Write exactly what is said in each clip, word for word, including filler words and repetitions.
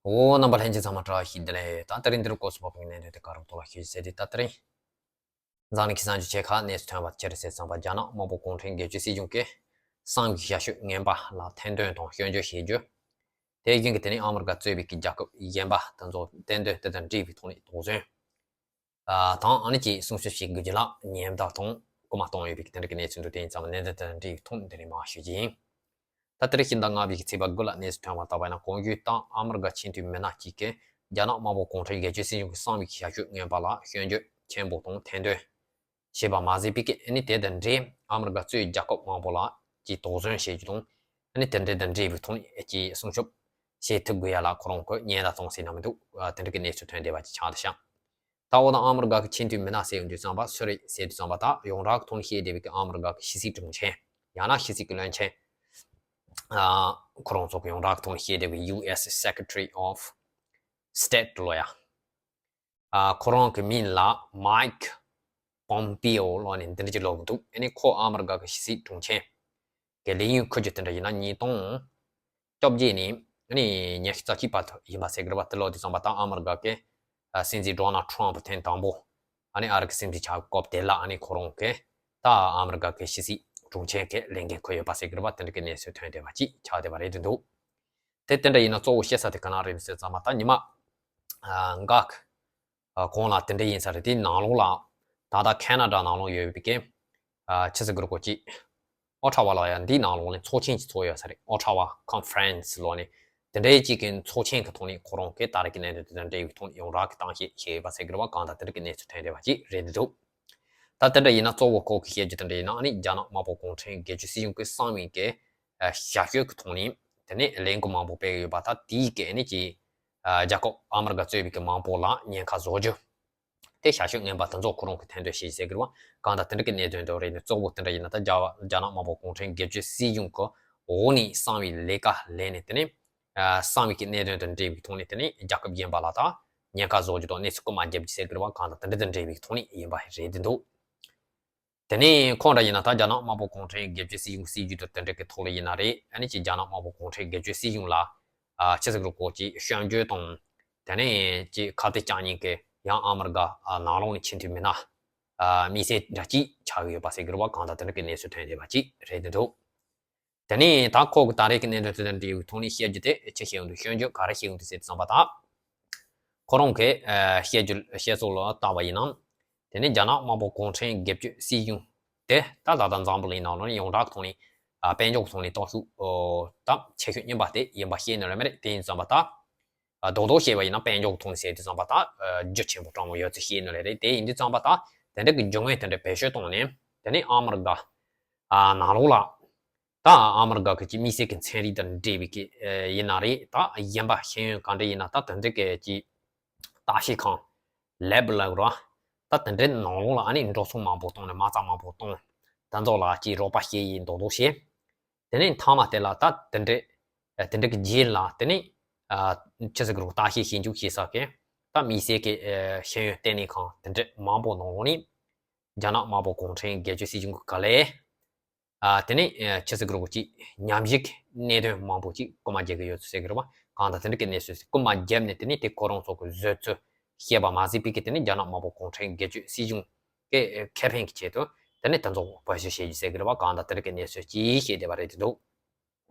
འོ། རྣམ་པ་ལྷན་རྒྱས་ཚང་མ་བཀྲ་ཤིས་བདེ་ལེགས། ད་དེ་རིང་འདིར་སྐོར་སུ་བབས་པའི་གནད་དོན་དེ་ག་རུ་གཏོང་བ་ཞུ་ཟེར་ཏེ། ད་དེ་རིང་འཛམ་གླིང་གི་གསར་འགྱུར་ཆེ་ཁག་གནས་སུ་ཐོན་པ་ཅི་རེད་ཟེར་ཙམ་པ། རྒྱ་ནག་དམར་པོ་གུང་ཁྲན་སྒེར་གཅོད་སྲིད་གཞུང་གིས་གསང་བའི་ཞབས་ཞུ་ངན་པ་ལ་ཐེར་འདོན་དང་སྐྱོན་བརྗོད་བྱེད་རྒྱུ། དེ་བཞིན་གྱི་དེ་ནི་ཨ་མི་རི་ཀ་གཙོས་པའི་གི་རྒྱལ་ཁབ་གཞན་པ་དེ་ཚོ་གཏན་དོན་དེ་དང་འབྲེལ་བའི་ཐོག་ནས་དོགས་ཟོན། ཨ། དང་ཨ་ནི་ཅིག་སྲུང་སྐྱོབ་བྱེད་དགོས་རྒྱུ་ལ་ཉེན་བརྡ་དང་སྐུལ་མ་གཏོང་ཡོད་པའི་དེ་འདྲ་གི་གནས་ཚུལ་འདུག་དེ་ཡིན་ཙང་གནད་དོན་དེ་དང་འབྲེལ་བའི་ཐོག་ནས་དེ་རིང་མར་ཞུ་རྒྱུ་ཡིན། ད་དེ་རིང་ཕྱི་ཟླ་ལྔ་པའི་ཚེས་པ་དགུ་ལ་གནས་ཚུལ་ཐོན་པ་ལྟར་བ་ཡིན་ན། གོང་ཞུས་ལྟར་ཨ་མི་རི་ཀ་ཆེས་མཐོའི་མི་སྣ་གཅིག་གིས་རྒྱ་ནག་དམར་པོ་གུང་ཁྲན་སྒེར་གཅོད་སྲིད་གཞུང་གི་གསང་བའི་ཞབས་ཞུ་ངན་པ་ལ་སྐྱོན་བརྗོད་ཆེན་པོ་དང་ཐེར་འདོན་བྱས་པ་མ་ཟད་པའི་ཨ་ནི་དེ་དང་འབྲེལ་ཨ་མི་རི་ཀ་གཙོས་རྒྱལ་ཁབ་མང་པོ་ལ་ཅིག་དོགས་ཟོན་བྱེད་རྒྱུ་དང་། ཨ་ནི་དེ་འདྲ་དང་འབྲེལ་བའི་ཐོག་ནས་ཅིག་སྲུང་སྐྱོབ་བྱེད་ཐུབ་དགོས་ཡ་ལ་ཁོ་རང་གིས་ཉེན་བརྡ་བཏང་ཟེར་ན་མི་འདུག་ཨ། དེ་འདྲ་གི་གནས་ཚུལ་ཐོན་བསྡད་པ་ཅིག་ཆགས་བསྡད་ཤག་ད་འོ་ན་ཨ་མི་རི་ཀ་གི་ཆེས་མཐོའི་མི་སྣ་ཟེར་ཡོང་དུས་ཙམ་པ་སུ་རེད་ཟེར་དུས་ཙམ་པ། ད་ཡོངས་གྲགས་ཀྱི་ཐོག་ནས་བཤད་བསྡད་པའི་གི་ཨ་མི་རི་ཀ་གི་ཕྱི་སྲིད་དྲུང་ཆེ། ཡང་ན་ཕྱི་སྲིད་ཀྱི་བློན་ཆེན། ཨ། ཁོ་རང་ཚོ་གི་ཡོངས་གྲགས་ཀྱི་ཐོག་ནས་བཤད་བསྡད་པའི་ཡུ་ཨེས་སེ་ཀེ་རེ་ཊི་རི་ཨོཕ་སི་ཊེ་ཊི་ལོ་ཡ། ཨ། ཁོ་རང་གི་མིང་ལ་མའིཀ་པོམ་པེ་ཨོ་ལོ་ནས་འདི་འདྲ་ཅིག་ལབ་ཀྱི་འདུག་ཨ་ནི་ཁོ་ཨ་མི་རི་ཀ་གི་ཕྱི་སྲིད་དྲུང་ཆེ་གི་ལས་ཡུན་འཁོར་རྒྱུ་དེ་འདྲ་ཡིན་ན་ཉིས་སྟོང་བཅོ་བརྒྱད་ནས་ཨ་ནི་ཉི་ཤུ་རྩ་གཅིག་བར་དུ་ཡིན་པ་ཟེར་གི་རེད་པ། དེ་ལོ་དེ་ཙམ་པ་ད་ཨ་མི་རི་ཀ་གི་ཨ། སྲིད་འཛིན་ཌོ་ནལ་ཊམ་ཕི་ཐེངས་དང་པོ། ཨ་ནི་ཨ་རི་གི་སྲིད་འཛིན་ཆགས་སྐབས་དེ་ལ་ཨ་ནི་ཁོ་རང་གིས་ད་ཨ་མི་རི་ཀ་གི་ཕྱི་སྲིད་དྲུང་ཆེ་གི་ལས་འགན་འཁུར་ཡོད་པ་ཟེར་གི་རེད་པ། དེ་འདྲ་གི་གནས་ཚུལ་ཐོན་བསྡད་པ་ཅིག་ཆགས་བསྡད་པ་རེད་འདུག་དེ་དེ་འདྲ་ཡིན་ན་གཙོ་བོ་བཤད་ས་དེ་ག་ན་རེད་ཟེར་ཙམ་པ། ད་ཉི་མ་ཨ། འགའ་ཨ། གོང་ལ་དེ་འདྲ་ཡིན་ས་རེད། དེའི་ནང་ལོགས་ལ་ད་ལྟ་ཁེ་ན་ཌ་ནང་ལོགས་ཡོད་པའི་གི་ཨ། ཆི་ཟེར་གི་རེད་གོ་ཅིག་ཨོ་ཊ་ཝ་ལ་ཡང་འདིའི་ནང་ལོགས་ནས་ཚོགས་ཆེན་ཅིག་ཚོགས་ཡོད་ས་རེད། ཨོ་ཊ་ཝ་ཀོན་ཕ་རེན་སི་ལོ་ནས་དེ་འདྲའི་ཅིག་གི་ཚོགས་ཆེན་གི་ཐོག་ནས་ཁོ་རང་གིས་ད་རེས་ཀྱི་གནད་དོན་དེ་དང་འབྲེལ་བའི་ཐོག་ནས་ཡོངས་གྲགས་ཀྱི་གཏམ་བཤད་བྱས་ཡོད་པ་ཟེར་གི་རེད་པ། གང་ལྟར་དེ་འདྲ་གི་གནས་ཚུལ་ཐོན་བསྡད་པ་ཅིག་རེད་འདུག་ད་དེ་འདྲ་ཡིན་ན་གཙོ་བོ་ཁོ་གིས་བཤད་རྒྱུ་དེ་འདྲ་ཡིན་ན། ཨ་ནི་རྒྱ་ནག་དམར་པོ་གུང་ཁྲན་སྒེར་གཅོད་སྲིད་གཞུང་གི་གསང་བའི་གི་ཨ། ཞབས་ཞུ་གི་ཐོག་ནས་དེ་ནས་ལས་འགུལ་མང་པོ་སྤེལ་ཡོད་པ། ད་དེའི་གི་ཨ་ནི་ཅིག་ཨ། རྒྱལ་ཁབ་ཨ་མི་རི་ཀ་གཙོས་པའི་གི་མང་པོ་ལ་ཉེན་ཁ་བཟོ་རྒྱུ། དེ་ཞབས་ཞུ་ངན་པ་དེ་ཚོ་ཁོ་རང་གིས་ཐེར་འདོན་བྱས་ཟེར་གི་རེད་པ། གང་ལྟར་དེ་འདྲ་གི་གནད་དོན་དེ་རེད་ནས། གཙོ་བོ་དེ་འདྲ་ཡིན་ན་ད་རྒྱ་རྒྱ་ནག་དམར་པོ་གུང་ཁྲན་སྒེར་གཅོད་སྲིད་གཞུང་གི་འོག་ནས་གསང་བའི་ལས་ཀ་ལས་ནས་དེ་ནས་ཨ། གསང་བའི་གི་གནད་དོན་དང་འབྲེལ་བའི་ཐོག་ནས་དེ་ནས་རྒྱལ་ཁབ་གཞན་པ་ལ་ད་ཉེན་ཁ་བཟོ་རྒྱུ་དང་གནས་ཚུལ་རྐུ་མ་རྒྱབ་རྒྱུ་ཟེར་གི་རེད་པ། གང་ལྟར་དེ་འདྲ་དང་འབྲེལ་བའི་ཐོག་ནས་ཡིན་པ་རེད་འདུག་དེ་ནས་ཁོང་འདྲ་ཡིན་ན་ད་རྒྱ་ནག་དམར་པོ་གུང་ཁྲན་སྒེར་གཅོད་སྲིད་གཞུང་སྲིད་ཇུས་དང་དེ་འདྲ་གི་ཐོག་ལ་ཡིན་ན་རེད། ཨ་ནི་ཅིག་རྒྱ་ནག་དམར་པོ་གུང་ཁྲན་སྒེར་གཅོད་སྲིད་གཞུང་ལ་ཨ། ཆི་ཟེར་གི་རེད་གོ་ཅིག་སྐྱོན་བརྗོད་དང་། དེ་ནས་ཅིག་ཁ་གཏད་བཅག་མཁན་གྱི་ཡང་ཨ་མི་རི་ཀ་ཨ། ནང་ལོགས་ནས་ཆེས་མཐོའི་མི་སྣ་ཨ། དམིགས་བསལ་འདྲ་ཅིག་ཆགས་ཀྱི་ཡོད་པ་ཟེར་གི་རེད་པ། གང་ལྟར་དེ་འདྲ་གི་གནས་ཚུལ་ཐོན་བསྡད་པ་ཅིག་རེད་འདུག་དེ་ནས་ད་ཁོ་གི་ད་རེས་ཀྱི་གནད་དོན་དེ་དང་འབྲེལ་བའི་ཐོག་ནས་བཤད་རྒྱུ་དེ་ཅི་བཤད་ཡོང་དུས། སྐྱོན་བརྗོད་ག་རེ་བཤད་ཡོང་དུས་ཟེར་དུས་ཙམ་པ། ད་ཁོ་རང་གིས་ཨ། བཤད་རྒྱུ་བཤད་སྲོལ་ལ་བལྟས་པ་ཡིན་ན། དེ་ནས་རྒྱ་ནག་དམར་པོ་གུང་ཁྲན་སྒེར་གཅོད་སྲིད་གཞུང་དེ་ད་ད་ལྟ་འཛམ་བུ་གླིང་ནང་ལ་ཡོངས་གྲགས་ཐོག་ནས་ཨ། དཔལ་འབྱོར་ཐོག་ནས་སྟོབས་ཤུགས་ཨོ། ད་ཆེ་ཤོས་རྙིང་པ་དེ་ཡིན་པ་ཤེས་ནི་རེད་མ་རེད། དེ་ཡིན་དུས་ཙམ་པ་ད་ཨ། རྡོག་རྡོག་བཤད་པ་ཡིན་ན་དཔལ་འབྱོར་ཐོག་ནས་ཟེར་དུས་ཙམ་པ་ད་ཨ། རྒྱུ་ཆེན་པོ་སྤྲང་མོ་ཡོད་ཚུལ་ཤེས་ནི་རེད། དེ་ཡིན་དུས་ཙམ་པ་ད་དེ་འདྲ་གི་རྒྱུ་དངོས་དེ་འདྲ་བེད་སྤྱོད་བཏང་ནས། དེ་ནས་ཨ་མི་རི་ཀ་ཨ། ནང་ལོགས་ལ་ད་ཨ་མི་རི་ཀ་གི་ཅིག་དམིགས་བསལ་གྱི་ཚན་རིག་དང་འབྲེལ་བའི་གི་ཨ། ཡིན་ན་རེད། ད་གཞན་པ་ཤེས་ཡོན་ག་འདྲ་ཡིན་ན་ད་དེ་འདྲ་གི་ཅིག་བརྟག་དཔྱད་ཁང་ལེབ་ལབ་ར། ད་དེ་འདྲའི་ནང་ལོགས་ལ་ཨ་ནི་འགྲོ་སོང་མང་པོ་བཏང་ནས་མ་རྩ་མང་པོ་བཏང་། ད་ཚོ་ལ་ཅིག་རོགས་པ་བྱེད་ཡིན་མདོག་མདོག་བྱེད། དེ་ནས་མཐའ་མ་དེ་ལ་ད་དེ་འདྲའི་ཨ། དེ་འདྲ་གི་རྗེས་ལ་དེ་ནས་ཨ། ཆི་ཟེར་གི་རེད། བརྟག་དཔྱད་ཞིབ་འཇུག་བྱེད་ས་གི་ད་དམིགས་བསལ་གྱི་ཨ། ཤེས་ཡོན་ལྟེ་གནས་ཁང་དེ་འདྲ་མང་པོ་ནང་ལོགས་ནས་རྒྱ་ནག་དམར་པོ་གུང་ཁྲན་སྒེར་གཅོད་སྲིད་གཞུང་གི་ག་ལེ། ཨ། དེ་ནས་ཨ། ཆི་ཟེར་གི་རེད་གོ་ཅིག་ཉམས་ཞིབ་གི་གནད་དོན་མང་པོ་ཅིག་རྐུ་མ་རྒྱག་གི་ཡོད་ཚུལ་ཟེར་གི་རེད་པ། གང་ལྟར་དེ་འདྲ་གི་གནས་ཚུལ་རྐུ་མ་བརྒྱབ་ནས་དེ་ནས་དེ་ཁོ་རང་ཚོ་གི་བཟོས་ཚུལ་བཤད་པ་མ་ཟད་པའི་གི་དེ་ནས་རྒྱ་ནག་དམར་པོ་གུང་ཁྲན་སྒེར་གཅོད་སྲིད་གཞུང་གི་ཁེ་ཕན་གྱི་ཆེད་དུ་དེ་ནས་དེ་ཚོ་བེད་སྤྱོད་བྱེད་རྒྱུ་ཟེར་གི་རེད་པ། གང་ལྟར་དེ་འདྲ་གི་གནས་ཚུལ་ཅིག་བཤད་བསྡད་པ་རེད་འདུག་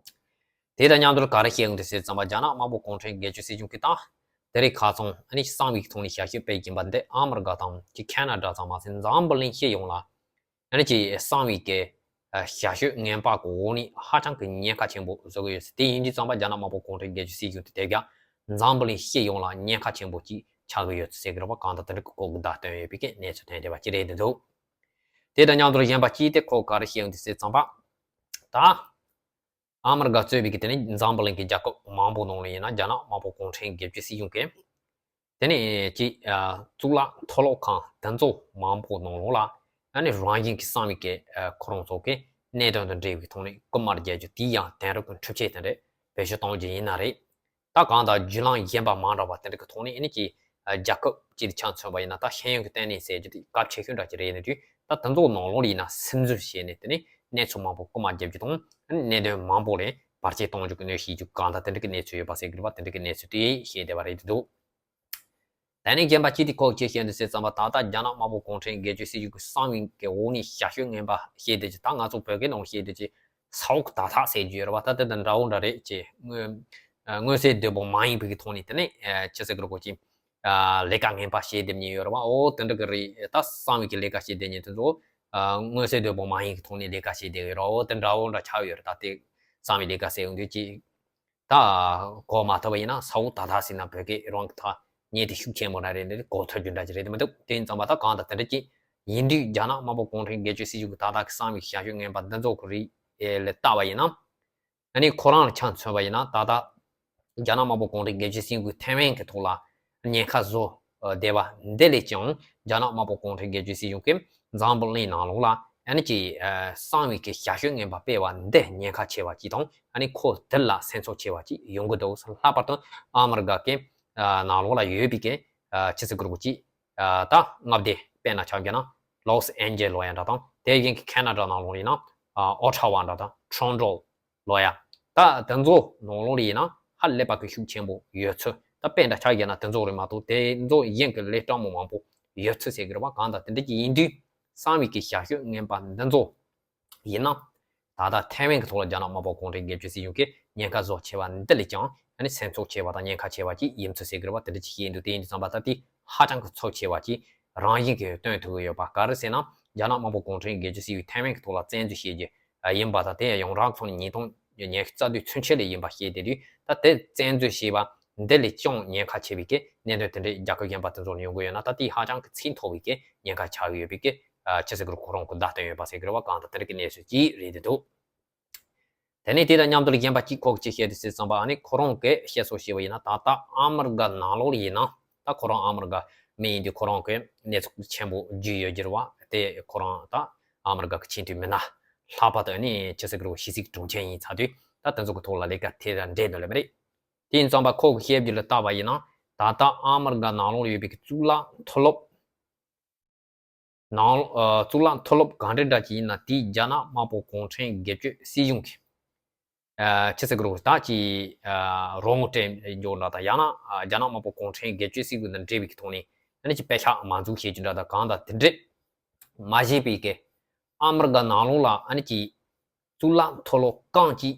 དེ་དང་མཉམ་དུ་ག་རེ་བཤད་ཡོང་དུས་ཟེར་ཙམ་པ། རྒྱ་ནག་དམར་པོ་གུང་ཁྲན་སྒེར་གཅོད་སྲིད་གཞུང་གིས་ད་དེ་རིང་ཁ་སང་ཨ་ནི་གསང་བའི་ཐོག་ནས་ཞབས་ཞུ་སྤེལ་གྱིན་པ་འདི་ཨ་མི་རི་ཀ་དང་ཁེ་ན་ཌ་ཙམ་མ་ཟད་འཛམ་བུ་གླིང་སྤྱི་ཡོངས་ལ་ཨ་ནི་ཅིག་གསང་བའི་གི་ཞབས་ཞུ་ངན་པ་གི་འོག་ནས་ཧ་ཅང་གི་ཉེན་ཁ་ཆེན་པོ་བཟོ་གི་ཡོད་ཟེར། དེ་ཡིན་དུས་ཙམ་པ་རྒྱ་ནག་དམར་པོ་གུང་ཁྲན་སྒེར་གཅོད་སྲིད་གཞུང་དེ་དེ་ག་འཛམ་བུ་གླིང་སྤྱི་ཡོངས་ལ་ཉེན་ཁ་ཆེན་པོ་ཅིག་ཆགས་གི་ཡོད་ཟེར་གི་རེད་པ། གང་ལྟར་དེ་འདྲ་གི་ཁོ་གི་བརྡ་སྟོན་ཡོད་པའི་གི་གནས་ཚུལ་ཐོན་བསྡད་པ་ཅིག་རེད་འདུག་དེ་དང་མཉམ་དུ་གཞན་པ་ཅིག་དེ་ཁོ་ག་རེ་བཤད་ཡོང་དུས་ཟེར་ཙམ་པ། ད་ཨ་མི་རི་ཀ་གཙོས་པའི་གི་དེ་ནི་འཛམ་བུ་གླིང་གི་རྒྱལ་ཁབ་མང་པོ་ནང་ལ་ཡིན་ན་རྒྱ་ནག་དམར་པོ་གུང་ཁྲན་སྒེར་གཅོད་སྲིད་གཞུང་གིས་དེ་ནི་ཅིག་ཨ་གཙུག་ལག་མཐོ་སློབ་ཁང་དེ་ཚོ་མང་པོ་ནང་ལོགས་ལ་ཨ་ནི་རང་བཞིན་གྱི་གསང་བའི་གི་ཨ་ཁོ་རང་ཚོ་གི་གནད་དོན་དང་འབྲེལ་བའི་ཐོག་ནས་རྐུ་མ་རྒྱག་རྒྱུ་དེ་ཡང་དེང་རབས་ཀྱི་འཕྲུལ་ཆས་དེ་འདྲ་བེད་སྤྱོད་གཏོང་རྒྱུ་ཡིན་ན་རེད། ད་གང་ལྟར་བརྒྱུད་ལམ་གཞན་པ་མ་འདྲ་བ་དེ་འདྲ་གི་ཐོག་ནས་ཨ་ནི་ཅིག་རྒྱལ་ཁབ་ཅིག་ཆ་མཚོན་པ་ཡིན་ན་ད་ཤེས་ཡོན་གྱི་ལྟེ་གནས་ཟེར་རྒྱུ་དེ་གལ་ཆེ་ཤོས་འདྲ་ཅིག་རེད་ནི་དུས། ད་དེ་ཚོ་ནང་ལོགས་ཡིན་ན་སིམ་འཛུལ་བྱས་ནས་དེ་ནས་གནས་ཚུལ་མང་པོ་རྐུ་མ་རྒྱབ་རྒྱུ་དང་གནད་དོན་མང་པོ་ལས་ བར་ཆད་གཏོང་རྒྱུ་གི་གནོད་བྱེད་རྒྱུ་གང་དང་དེ་འདྲ་གི་གནས་ཚུལ་ཡོད་པ་ཟེར་གི་རེད་པ། དེ་འདྲ་གི་གནས་ཚུལ་དེ་བཤད་བསྡད་པ་རེད་འདུག་དེ་ནས་རྒན་པ་ཅིག་དེ་ཁོག་ཅིག་བཤད་འདུག་ཟེར་ཙམ་པ། ད་ལྟ་རྒྱ་ནག་དམར་པོ་གུང་ཁྲན་སྒེར་གཅོད་སྲིད་གཞུང་གི་གསང་བའི་གི་འོག་ནས་ཞབས་ཞུ་ངན་པ་བཤད་བསྡད་ཀྱི། ད་ང་ཚོ་བོད་སྐད་ནང་བཤད་བསྡད་ཀྱི་ས་འོག་ད་ཐག་ཟེར་རྒྱུ་ཡོད་རེད་པ། ད་དེ་དང་འདྲ་བོ་འདྲ་རེད་ཅེས། མངོན་མངོན་གསལ་དོད་པོ་མ་ཡིན་པའི་གི་ཐོག་ནས་དེ་ནས་ཨ་ཅི་ཟེར་གི་རེད། ཁོ་ཅིག་ཨ་ལས་ཀ་ངན་པ་བྱེད་བསྡད་མཁན་ཡོད་རེད་པ། འོ་དེ་འདྲ་གི་རེད། ད་གསང་བའི་གི་ལས་ཀ་བྱེད་བསྡད་མཁན་དེ་ཚོ་ཨ་མངོན་གསལ་དོད་པོ་མ་ཡིན་གི་ཐོག་ནས་ལས་ཀ་བྱེད་བསྡད་ཡོད་རེད། འོ་དེ་འདྲ་བོ་འདྲ་ཆགས་ཡོད་རེད། ད་དེ་གསང་བའི་ལས་ཀ་ཟེར་ཡོང་དུས་ཅིག་ད་གོ་མ་ཐུབ་པ་ཡིན་ན་ས་འོག་ད་ཐག་ཟེར་ན་བོད་སྐད་རང་གི་ཐག་ཉེ་དེ་ཤུགས་ཆེན་པོ་འདྲ་རེད། འདི་གོ་ཐུབ་རྒྱུ་འདྲ་ཅིག་རེད་དེ་མི་འདུག་དེ་ཡིན་ཙམ་པ་ད་གང་ལྟར་དེ་འདྲ་ཅིག་ཡིན་དུས་རྒྱ་ནག་དམར་པོ་གུང་ཁྲན་སྒེར་གཅོད་སྲིད་གཞུང་གི་ད་ལྟ་གི་གསང་བའི་ཞབས་ཞུ་ངན་པ་འདི་ཚོ་གི་རིགས་ལ་བལྟ་བ་ཡིན་ན། ཨ་ནི་ཁོ་རང་ལ་ཆ་མཚོན་པ་ཡིན་ན། ད་ལྟ་རྒྱ་ནག་དམར་པོ་གུང་ཁྲན་སྒེར་གཅོད་སྲིད་གཞུང་གིས་ཐའེ་ཝན་གྱི་ཐོག་ལ་ཉེན་ཁ་བཟོ་བསྡད་པ་འདི་ལས་ཀྱང་། རྒྱ་ནག་དམར་པོ་གུང་ཁྲན་སྒེར་གཅོད་སྲིད་གཞུང་གིས་འཛམ་བུ་གླིང་ནང་ལོགས་ལ་ཨ་ནི་ཅིག་གསང་བའི་གི་ཞབས་ཞུ་ངན་པ་སྤེལ་བ་འདི་ཉེན་ཁ་ཆེ་བ་ཅིག་དང་། ཨ་ནི་ཁོ་དེ་ལ་སེམས་ཚོར་ཆེ་བ་ཅིག་ཡོང་གི་འདུག་ལྷག་པར་དུ་ཨ་མི་རི་ཀ་གི་ནང་ལོགས་ལ་ཡོད་པའི་གི་ཕྱི་སྲིད་གུ་རུ་ཅིག་ད་མངའ་སྡེ་དཔེར་ན་ཆ་བཞག་ན་ལོས་ཨན་ཇེ་ལོ་ཡ་འདྲ་དང་། དེ་བཞིན་གི་ཁེ་ན་ཌ་ནང་ལོགས་ཡིན་ན་ཨོ་ཊ་ཝ་འདྲ་དང་ཊོ་རོན་ཊོ་ལོ་ཡ། ད་དེ་ཚོ་ནང་ལོགས་ལ་ཡིན་ན་ཧ་ལས་པ་གི་ཤུགས་ཆེན་པོ་ཡོད་ཚུལ། ད་དཔེ་འདྲ་ཆ་བཞག་ན་དེ་ཚོ་རེད་མ་གཏོགས་དེ་ཚོ་གཞན་གྱི་ལས་སྤྲང་མོ་མང་པོ་ཡོད་ཚུལ་ཟེར་གི་རེད་པ། གང་ལྟར་དེ་འདྲ་ཅིག་ཡིན་དུས་གསང་བའི་གི་ཞབས་ཞུ་ངན་པ་འདི་ཚོ་ཡིན་ན། ད་ལྟ་ཐའེ་ཝན་གྱི་ཐོག་ལ་རྒྱ་ནག་དམར་པོ་གུང་ཁྲན་སྒེར་གཅོད་སྲིད་གཞུང་གིས་ཉེན་ཁ་བཟོ་ཆེ་བ་འདི་ལས་ཀྱང་ཨ་ནི་སེམས་ཚོར་ཆེ་བ་དང་ཉེན་ཁ་ཆེ་བ་ཅིག་ཡིན་ཚུལ་ཟེར་གི་རེད་པ། དེ་འདྲ་ཅིག་བཤད་འདུག་དེ་ཡིན་དུས་ཙམ་པ་ད་དེ་ཧ་ཅང་གི་ཚབས་ཆེ་བ་ཅིག་རང་བཞིན་གྱིས་སྟོན་ཐུབ་ཀྱི་ཡོད་པ་ག་རེ་ཟེར་ན། རྒྱ་ནག་དམར་པོ་གུང་ཁྲན་སྒེར་གཅོད་སྲིད་གཞུང་ཐའེ་ཝན་གྱི་ཐོག་ལ་བཙན་འཛུལ་བྱས་རྗེས་ཡིན་པ་དང་། དེ་ཡང་ཡོངས་གྲགས་ཐོག་ནས་ཉིས་སྟོང་ཉི་ཤུ་རྩ་བདུན་ཚུན་ཆད་ལ་ཡིན་པ་བཤད་བསྡད་དུས། ད་དེ་བཙན་འཛུལ་བྱས་པ་འདི་ལས་ཀྱང་ཉེན་ཁ་ཆེ་བའི་གི་གནད་དོན་དེ་འདྲའི་རྒྱལ་ཁབ་གཞན་པ་དེ་ཚོ་ལ་ཡོང་གི་ཡོད་ན། ད་དེ་ཧ་ཅང་གི་ཚད་མཐོ་བའི་གི་ཉེན་ཁ་ཆགས་ཀྱི་ཡོད་པའི་གི་ཕྱི་སྲིད་གུ་རུ་ཁོ་རང་གིས་བརྡ་བཏོན་ཡོད་པ་ཟེར་གི་རེད་པ། གང་ལྟར་དེ་འདྲ་གི་གནས་ཚུལ་ཅིག་རེད་འདུག་དེ་ནས་དེ་དང་མཉམ་དུ་ལ་རྒན་པ་གཅིག་ཁོག་ཅིག་བཤད་དུས་ཟེར་ཙམ་པ། ཨ་ནི་ཁོ་རང་གིས་བཤད་སྲོལ་བྱས་པ་ཡིན་ན། ད་ལྟ་ཨ་མི་རི་ཀ་ནང་ལོགས་ལ་ཡིན་ན། ད་ཁོ་རང་ཨ་མི་རི་ཀ་མི་ཡིན་དུས་ཁོ་རང་གིས་གནས་ཚུལ་ཆེན་པོ་བརྒྱུད་ཡོད་ཀྱི་རེད་པ། དེ་ཁོ་རང་ད་ཨ་མི་རི་ཀ་གི་ཆེས་མཐོའི་མི་སྣ། ལྷག་པར་དུ་ཨ་ནི་ཕྱི་སྲིད་གུ་རུ་ཕྱི་སྲིད་དྲུང་ཆེ་ཡིན་ཚར་དུས། ད་དེ་ཚོ་གི་ཐོག་ལ་ལས་ཀ་དེ་དང་འབྲེལ་འདུག་ལབ་པ་རེད། དེ་ཡིན་ཙམ་པ་ཁོ་གི་བཤད་རྒྱུ་ལ་བལྟས་པ་ཡིན་ན། ད་ལྟ་ཨ་མི་རི་ཀ་ནང་ལོགས་ལ་ཡོད་པའི་གི་གཙུག་ལག་མཐོ་སློབ་ནང་ཨ་གཙུག་ལག་མཐོ་སློབ་གང་འདྲ་འདྲ་ཅིག་ཡིན་ན། དེའི་རྒྱ་ནག་དམར་པོ་གུང་ཁྲན་སྒེར་གཅོད་སྲིད་གཞུང་གི་ཨ་ཕྱི་སྲིད་གུ་རུ་ད་ཅིག་ཨ་རོགས་དངུལ་སྤྲད་རྒྱུ་འདྲ་དང་། ཡང་ན་ཨ་རྒྱ་ནག་དམར་པོ་གུང་ཁྲན་སྒེར་གཅོད་སྲིད་གཞུང་དང་འབྲེལ་བའི་གི་ཐོག་ནས་ཨ་ནི་ཅིག་དཔེ་ཤག་མ་འཛུགས་བྱེད་རྒྱུ་འདྲ་དང་། གང་ལྟར་དེ་འདྲས་མ་བྱས་པའི་གི་ཨ་མི་རི་ཀ་ནང་ལོགས་ལ་ཨ་ནི་ཅིག་གཙུག་ལག་མཐོ་སློབ་རྐང་གཅིག་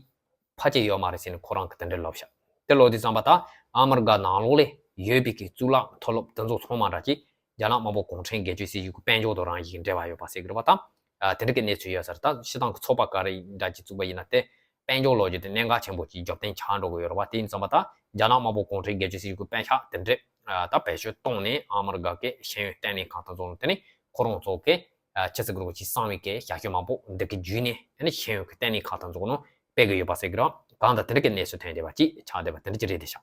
ཕལ་ཆེར་ཡོད་མ་རེད་ཟེར་ནས་ཁོ་རང་གིས་དེ་འདྲ་ལབ་ཤག་དེ་ལབ་དུས་ཙམ་པ་ད་ཨ་མི་རི་ཀ་ནང་ལོགས་ལ་ཡོད་པའི་གི་གཙུག་ལག་མཐོ་སློབ་དེ་ཚོ་ཚང་མ་འདྲ་ཅིག་རྒྱ་ནག་དམར་པོ་གུང་ཁྲན་སྒེར་གཅོད་སྲིད་གཞུང་གི་དཔལ་འབྱོར་དང་རང་བཞིན་གྱི་འབྲེལ་བ་ཡོད་པ་ཟེར་གི་རེད་པ། ད་ཨ་དེ་འདྲ་གི་གནས་ཚུལ་ཡོད་ས་རེད། ད་སྤྱིར་བཏང་གི་ཚོགས་པ་ག་རེ་འདྲ་ཅིག་བཙུགས་པ་ཡིན་ན། དེ་དཔལ་འབྱོར་ལོ་རྒྱུས་དེ་གནད་འགག་ཆེན་པོ་ཅིག་རྒྱབ་རྟེན་ཆགས་འགྲོ་གི་ཡོད་རེད་པ། དེ་ཡིན་ཙམ་པ་ད་རྒྱ་ནག་དམར་པོ་གུང་ཁྲན་སྒེར་གཅོད་སྲིད་གཞུང་གི་དཔལ་ཤག་དེ་འདྲས་ཨ་ད་བེད་སྤྱོད་བཏང་ནས་ཨ་མི་རི་ཀ་གི་ཤེས་ཡོན་ལྟེ་གནས་ཁང་དང་ཚོགས་ནས། དེ་ནས་ཁོ་རང་ཚོ་གི་ཨ་ཕྱི་སྲིད་གུ་རུ་ཅིག་གསང་བའི་གི་ཞབས་ཞུ་མང་པོ་འདི་གི་བརྒྱུད་ནས། ཨ་ནི་ཤེས་ཡོན་གི་ལྟེ་གནས་ཁང་དང་ཚོགས་ནང་སྤེལ་གི་ཡོད་པ་ཟེར་གི་རེད། གང་ལྟར་དེ་འདྲ་གི་གནས་ཚུལ་ཐོན་བསྡད་པ་ཅིག་ཆགས་བསྡད་པ་དེ་འདྲ་ཅིག་རེད་དེ་ཤག་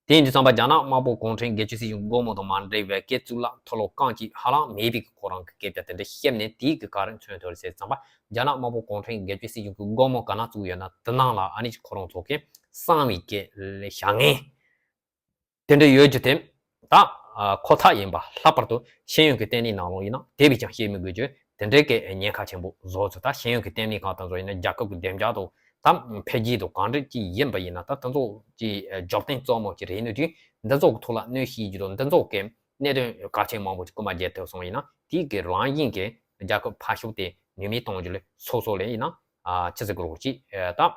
དེ་ཡིན་དུས་ཙམ་པ་རྒྱ་ནག་དམར་པོ་གུང་ཁྲན་སྒེར་གཅོད་སྲིད་གཞུང་སྒོར་མོ་དང་མ་འབྲེལ་བའི་གི་གཙུག་ལག་མཐོ་སློབ་རྐང་གཅིག་ཧ་ལམ་མེད་པའི་གི་ཁོ་རང་གི་སྐད་ཆ་དེ་འདྲ་བཤད་ནས། དེའི་གི་ག་རེ་མཚོན་ཐུབ་རེད་ཟེར་ཙམ་པ། རྒྱ་ནག་དམར་པོ་གུང་ཁྲན་སྒེར་གཅོད་སྲིད་གཞུང་གི་སྒོར་མོ་ག་ན་བཙུགས་ཡོད་ན་དེ་ནང་ལ་ཨ་ནི་ཁོ་རང་ཚོ་གི་གསང་བའི་གི་བྱ་ངན་དེ་འདྲ་ཡོད་རྒྱུ་དེ་ད་ཨ་ཁོ་ཐག་ཡིན་པ། ལྷག་པར་དུ་ཤེས་ཡོན་གྱི་ལྟེ་གནས་ནང་ལོགས་ཡིན་ན་དེ་བས་ཀྱང་བཤད་མི་དགོས་རྒྱུ་དེ་འདྲའི་གི་ཉེན་ཁ་ཆེན་པོ་བཟོ་ཚུལ། ད་ཤེས་ཡོན་གྱི་ལྟེ་གནས་ཁང་དང་ཚོ་ཡིན་ན་རྒྱལ་ཁབ་ཀྱི་བདེ་འཇགས་དང་ད་འཕེལ་རྒྱས་དང་གང་འདྲ་ཅིག་ཡིན་པ་ཡིན་ན། ད་དེ་ཚོ་ཅིག་རྒྱབ་རྟེན་གཙོ་མོ་ཅིག་རེད་ནི་དུས། འདི་ཚོ་གི་ཐོག་ལ་གནོད་བྱེད་རྒྱུ་དང་འདི་ཚོ་གི་གནད་དོན་གལ་ཆེན་མང་པོ་ཅིག་རྐུ་མ་རྒྱག་ཐུབ་སོང་ཡིན་ན། དེའི་གི་རང་བཞིན་གྱི་རྒྱལ་ཁབ་འཕེལ་ཕྱོགས་དེ་ནུས་མེད་གཏོང་རྒྱུ་ལས་སོ་སོ་ལ་ཡིན་ན་ཨ་ཕྱི་སྲིད་གུ་རུ་ཅིག་ཨ་ད།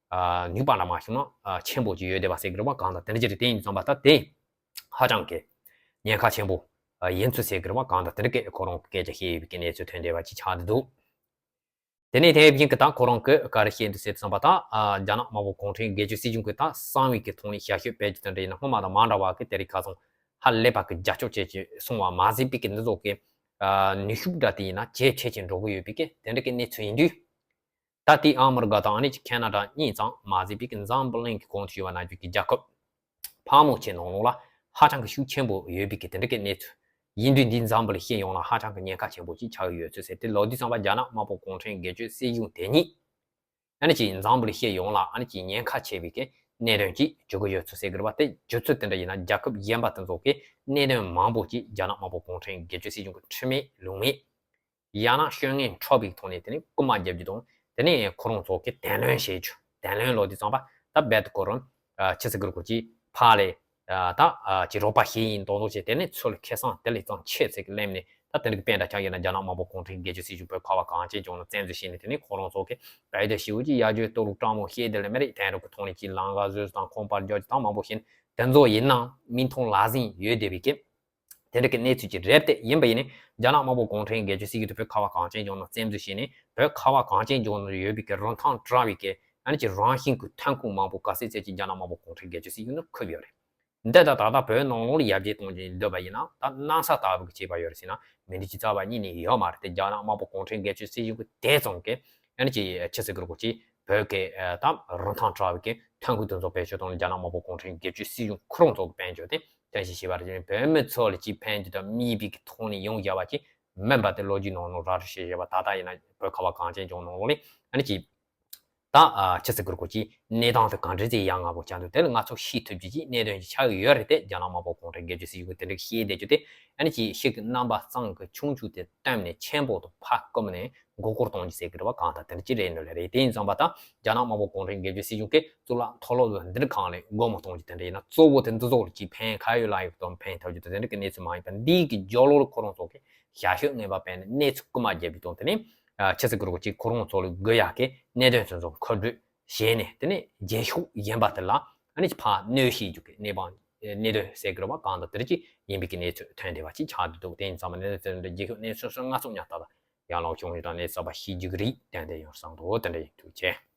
ཨ་ནུས་པ་འདྲ་མ་བྱུང་ན་ཨ་ཆེན་པོ་ཅིག་ཡོད་བསྡད་པ་ཟེར་གི་རེད་པ། གང་ལྟར་དེ་འདྲ་ཅིག་རེད། དེ་ཡིན་དུས་ཙམ་པ་ད་དེ་ཧ་ཅང་གི་ཉེན་ཁ་ཆེན་པོ་ཨ་ཡིན་ཚུལ་ཟེར་གི་རེད་པ། གང་ལྟར་དེ་འདྲ་གི་ཁོ་རང་གི་སྐད་ཆ་བཤད་ཡོད་པའི་གི་གནས་ཚུལ་ཐོན་བསྡད་པ་ཅིག་ཆགས་བསྡད་འདུག་དེ་ནས་དེ་བཞིན་གི་ད་ཁོ་རང་གི་ག་རེ་བཤད་འདུག་ཟེར་དུས་ཙམ་པ། ད་ཨ་རྒྱ་ནག་དམར་པོ་གུང་ཁྲན་སྒེར་གཅོད་སྲིད་གཞུང་གི་ད་གསང་བའི་གི་ཐོག་ནས་ཞབས་ཞུ་སྤེལ་རྒྱུ་དེ་འདྲ་ཡིན་ན། སྔོན་མ་དང་མ་འདྲ་བ་གི་དེ་རིང་ཁ་སང་ཧ་ལས་པ་གི་རྒྱབ་སྐྱོར་བྱེད་ཀྱི་སོང་བ་མ་ཟད་པའི་གི་འདི་ཚོ་གི་ཨ་ནུས་ཤུགས་འདྲ་དེ་ཡིན་ན་ཇེ་ཆེ་ཆེ་འགྲོ་གི་ཡོད་པའི་གི་དེ་འདྲ་གི་གནས་ཚུལ་ཡིན་དུས། ད་ལྟའི་ཨ་མི་རི་ཀ་དང་ཨ་ནི་ཁེ་ན་ཌ་གཉིས་ཙམ་མ་ཟད་པའི་གི་འཛམ་བུ་གླིང་གི་གོང་དུ་ཞུས་པ་ནང་བཞིན་གྱི་རྒྱལ་ཁབ་ཕལ་མོ་ཆེ་ནང་ལོགས་ལ་ཧ་ཅང་གི་ཤུགས་ཆེན་པོ་ཡོད་པའི་གི་དེ་འདྲ་གི་གནས་ཚུལ་ཡིན་དུས། འདི་འཛམ་བུ་གླིང་སྤྱི་ཡོངས་ལ་ཧ་ཅང་གི་ཉེན་ཁ་ཆེན་པོ་ཅིག་ཆགས་ཀྱི་ཡོད་ཚུལ་ཟེར་ཏེ། ལོ་དུས་ཙམ་པ་རྒྱ་ནག་དམར་པོ་གུང་ཁྲན་སྒེར་གཅོད་སྲིད་གཞུང་དེ་ཉིད་ཨ་ནི་ཅིག་འཛམ་བུ་གླིང་སྤྱི་ཡོངས་ལ་ཨ་ནི་ཅིག་ཉེན་ཁ་ཆེ་བའི་གི་གནད་དོན་ཅིག་གྱུར་གྱི་ཡོད་ཚུལ་ཟེར་གི་རེད་པ། དེ་གྱུར་ཚུལ་དེ་འདྲ་ཡིན་ན་རྒྱལ་ཁབ་གཞན་པ་དེ་ཚོ་གི་གནད་དོན་མང་པོ་ཅིག་རྒྱ་ནག་དམར་པོ་གུང་ཁྲན་སྒེར་གཅོད་སྲིད་གཞུང་གི་ཁྲིམས་མེད་ལུགས་མེད། ཡང་ན་ཤོད་ངན་འཕྲོག་པའི་ཐོག་ནས་དེ་ནས་རྐུ་མ་རྒྱག་རྒྱུ་དང་། དེ་ནས་ཁོ་རང་ཚོ་གི་བདེན་ལན་བྱེད་རྒྱུ། བདེན་ལན་ལོག་དུས་ཙམ་པ་ད་རྦད་དེ་ཁོ་རང་ཆི་ཟེར་དགོས་རེད། ཁོ་ཅིག་ཕར་ལ་ད་ཅིག་རོགས་པ་ཞིག་ཡིན་མདོག་མདོག་བྱས། དེ་ནས་ཚུར་ལ་ཁེ་བཟང་དེ་ལས་ཙམ་ཆེ་ཙིག་ལེན་ནས། ད་དེ་འདྲ་གི་དཔེ་འདྲ་ཆགས་ཡོད་ན། རྒྱ་ནག་དམར་པོ་གུང་ཁྲན་སྒེར་གཅོད་སྲིད་གཞུང་བོད་ཁ་བ་གངས་ཅན་ལྗོངས་ནང་བཙན་འཛུལ་བྱས་ནས། དེ་ནས་ཁོ་རང་ཚོ་གིས་བལ་ཡུལ་དུ་ཞེ་པོ་ཅིག་ཡར་རྒྱས་གཏོང་ལུགས་སྤྲང་མོ་ཤེས། དེ་ལས་མི་རིགས་དེང་རབས་ཀྱི་ཐོག་ནས་ཅིག་ལམ་ཁ་བཟོས་དང་ཁང་པ་རྒྱག་རྒྱུ་དང་མང་པོ་བྱས་ནས། དེ་ཚོ་ཡིན་ནའང་མིག་མཐོང་ལག་ཟིན་ཡོད་བསྡད་པའི་གི་དེ་འདྲ་གི་གནས་ཚུལ་ཅིག་རེད་དེ། ཡིན་པ་ཡིན་ནའི་རྒྱ་ནག་དམར་པོ་གུང་ཁྲན་སྒེར་གཅོད་སྲིད་གཞུང་དེ་བོད་ཁ་བ་གངས་ཅན་ལྗོངས་ནང་བཙན་འཛུལ་བྱས་ནས། བོད་ཁ་བ་གངས་ཅན་ལྗོངས་ནང་ཡོད་པའི་གི་རིན་ཐང་བྲལ་བའི་གི་ཨ་ནི་ཅིག་རང་བཞིན་གྱི་ཐོན་ཁུངས་མང་པོ་ག་ཚད་ཚད་ཅིག་རྒྱ་ནག་དམར་པོ་གུང་ཁྲན་སྒེར་གཅོད་སྲིད་གཞུང་ནང་ཁུར་ཡོད་རེད། འདི་ད་ད་ལྟ་བོད་ནང་ལོགས་ལ་ཡར་རྒྱས་གཏོང་རྒྱུ་འདོད་པ་ཡིན་ན། ད་གནམ་ས་ལྟ་བུ་གི་བྱས་པ་ཡོད་རེད་ཟེར་ན་མི་འགྲིག་ཅིག་རྩ་བ་ཉིད་ནས་ཡོད་མ་རེད་དེ། རྒྱ་ནག་དམར་པོ་གུང་ཁྲན་སྒེར་གཅོད་སྲིད་གཞུང་གི་དེ་ཙམ་གི་ཨ་ནི་ཅིག་ཆི་ཟེར་དགོས་རེད། ཁོ་ཅིག་བོད་ཀྱི་ད་རིན་ཐང་བྲལ་བའི་གི་ཐོན་ཁུངས་དེ་ཚོ་བེད་སྤྱོད་གཏོང་ནས། རྒྱ་ནག་དམར་པོ་གུང་ཁྲན་སྒེར་གཅོད་སྲིད་གཞུང་ཁོ་རང་ཚོ་གི་དཔལ་འབྱོར་དེ་བརྟན་གཞི་བྱས་པ་རེད། བོད་མི་ཚོ་ལ་ཅིག་ཕན་རྒྱུ་དང་མིན་པའི་གི་ཐོག་ནས་ཡོང་བཞག་པ་ཅིག་མིན་པ་དེ་ལོ་རྒྱུས་ནང་ལོགས་ར་སྤྲོད་བྱས་བཞག་པ། ད་ལྟ་ཡིན་ན་བོད་ཁ་བ་གངས་ཅན་ལྗོངས་ནང་ལོགས་ལ་ཨ་ནི་ཅིག་ད་ཨ་ཆི་ཟེར་དགོས་རེད། ཁོ་ཅིག་གནས་སྟངས་དེ་ག་འདྲ་ཅིག་ཡར་ང་པོ་ཆགས་འདུག་དེ་ལ་ང་ཚོ་ཤེས་ཐུབ་རྒྱུ་ཅིག་གནད་དོན་ཅིག་ཆགས་ཀྱི་ཡོད་རེད་དེ། རྒྱ་ནག་དམར་པོ་གུང་ཁྲན་སྒེར་གཅོད་སྲིད་གཞུང་གིས་དེ་འདྲ་བཤད་བསྡད་རྒྱུ་དེ། ཨ་ནི་ཅིག་ཤིག་གི་རྣམ་པ་གཙང་གི་ཆུང་ཆུང་དེ་བཏོན་ནས་ཆེན་པོ་དང་ཕར་བསྐུམ་ནས་མགོ་སྐོར་གཏོང་རྒྱུ་ཟེར་གི་རེད་པ། གང་ལྟར་དེ་འདྲ་ཅིག་རེད་འདོད་ལེ་རེད། དེ་ཡིན་ཙམ་པ་ད་རྒྱ་ནག་དམར་པོ་གུང་ཁྲན་སྒེར་གཅོད་སྲིད་གཞུང་གིས་གཙུག་ལག་མཐོ་སློབ་ལ་འདིར་གང་ལས་སྒོ་མོ་གཏོང་རྒྱུ་དེ་འདྲ་ཡིན་ན། གཙོ་བོ་དེ་འདི་ཚོ་ལ་ཅིག་ཕན་ག་ཡོད་ལ་ཡོད་དང་ཕན་ཐོགས་རྒྱུ་དེ་འདྲ་གི་གནས་ཚུལ་མ་ཡིན་པ། འདིའི་གི་སྦྱོར་ལོག་ལ་ཁོ་རང་ཚོ་གིས་ཞལ་ཤོད་ངན་པ་སྤེལ་ནས་གནས་ཚུལ་རྐུ་མ་བརྒྱབ་པའི་དོན་དེ་ནི། ཨ་ཆི་ཟེར་དགོས་རེད། ཁོ་ཅིག་ཁོ་རང་ཚོ་ལ་དགོས་ཡག་གི་གནད་དོན་ཚོ་ཚོ་མཁོ་སྤྲོད་བྱས་ནས། དེ་ནས་རྗེས་ཕྱོགས་ཡིན་པ་དེ་ལ་ཨ་ནི་ཕར་གནོད་བྱེད་རྒྱུ་གི་གནས་བབ་གནད་དོན་ཟེར་གི་རེད་པ། གང་ལྟར་དེ་འདྲ་ཅིག་ཡིན་པའི་གི་གནས་ཚུལ་ཐོན་བསྡད་པ་ཅིག་ཆགས་འདུག་དེ་ཡིན་ཙང་མ་གནད་དོན་དེ་འདྲ་རྗེས་ཕྱོགས་གནས་ཚུལ་སོགས་སྔ་ཚུགས་ཉག་ཏག་ཏག་ཡར་ལངས་བྱུང་ཡོད་དང་། གནས་ཚུལ་གསར་པ་ཤེས་རྒྱུ་གི་རེད། ཏན་ཏན་ཡོང་བསམ་འདུག་དེ་འདྲ་ཡིན། ཐུགས་རྗེ་ཆེ།